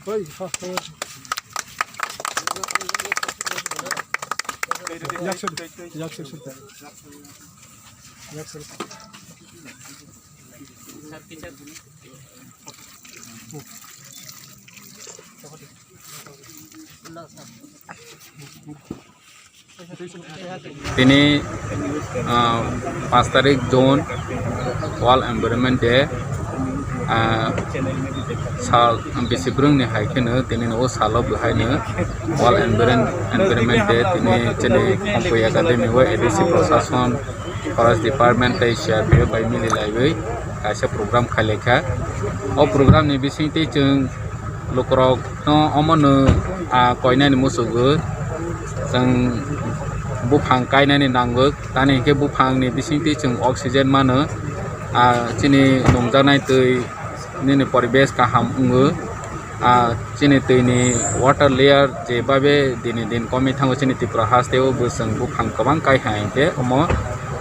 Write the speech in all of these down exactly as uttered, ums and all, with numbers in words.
Oi, ha, ha. Yak sir, yak sir, sir. Yak sir. Tini, ah, panch tarik June World Environment Day, ah, sal bisi brwngni hai kheno tini o salo bwhaino World Environ-, Environment Day tini chini Kongpui Academy o A D C Prashason, Forest Department tei C R P F bai mili laiwi kaisa program khai laikha. O program ni bisingtwi chwng lukurok no omono, ah, koinani musugo chwng buphang kainani nango, tani hinkhe buphangni bisingtwi chwng oxygen mano, ah, chini nungjaknai twi nini poribesh kaham wngo, ah, chini twini water layer je babe dini din komwi thango chini Tripura hasteo bo chwng buphang kwbang kaiha hinkhe omo,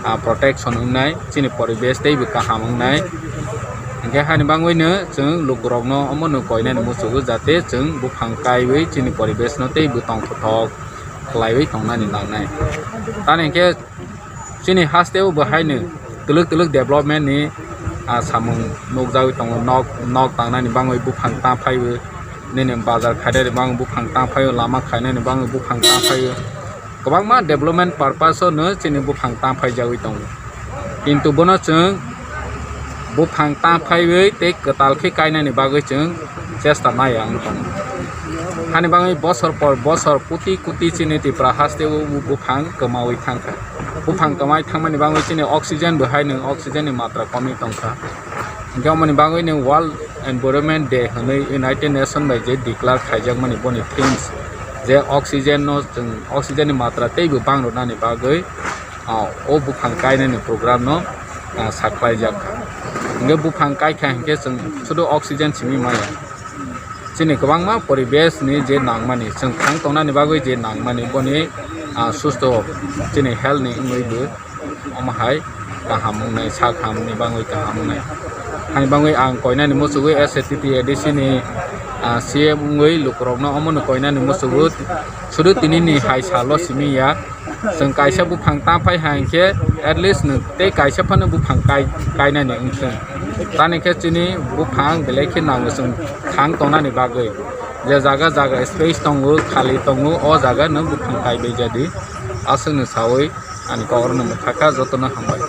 ah, protection wngnai, chini poribesh teibo kaham wngnai. Hinkhe hani bangwino chwng lukurokno omono koinani musugo, jate chwng buphang kaiwi chini poribeshno teibo tongthothok khlaiwi tongnani nangnai. Tani hinkhe chini hasteo bo haino twlwk twlwk development ni, ah, samung nukjagwi tongo, nok, nok tangnani bangwi buphang ta phaiwi, nini bazar khainani bangwi buphang ta phaiwi, lama khainani bangwi buphang ta phaiwi. Kwbangma development purpose o no chini buphang ta phaijagwi tongo. Kintu bono chwng buphang ta phaiwi tei kwtal khe kainani bagwi chwng chesta nai ang tongo. Hani bagwi bosor por bosor koti koti chini Tripura hasteo buphang kwmawi thangkha. Buphang kwmai thangmani bagwi chini oxygen bo hai nwng oxygen ni matra komwi tongkha. Hinkhe omoni bagwi nwng World Environment Day hwnwi United Nation bai je declare khaijakmani boni themes je oxygen no chwng oxygen ni matra teibo bangrwnani bagwi, ah, o buphang kainani program no, ah, saklaijak kha. Hinkhe buphang kaikha hinkhe chwng sudu oxygen simi maya. Chini kwbangma poribesh ni je nangmani, chwng thang tongnani bagwi je nangmani, boni, ah, susto chini health ni wngwi bo omo hai kaham wngnai, sak hamni bagwi kaham wngnai. Hani bagwi ang koinani muchugwi S A T T A D C ni, ah, C M wngwi lukurokno omono koinani muchugo, sudu tinini hai salo simi ya. Chwng kaisa buphang ta phai hai hinkhe at least nwng tei kaisa phano buphang kai-, kainani wngthung. Tani khe chini buphang belai khe nango chwng thang tongnani bagwi. Je jaga jaga space tongo, khali tongo, o jaga no buphang kaibai jadi. Aswkno sawi ani kok rwno mwthakha, jotono hambai.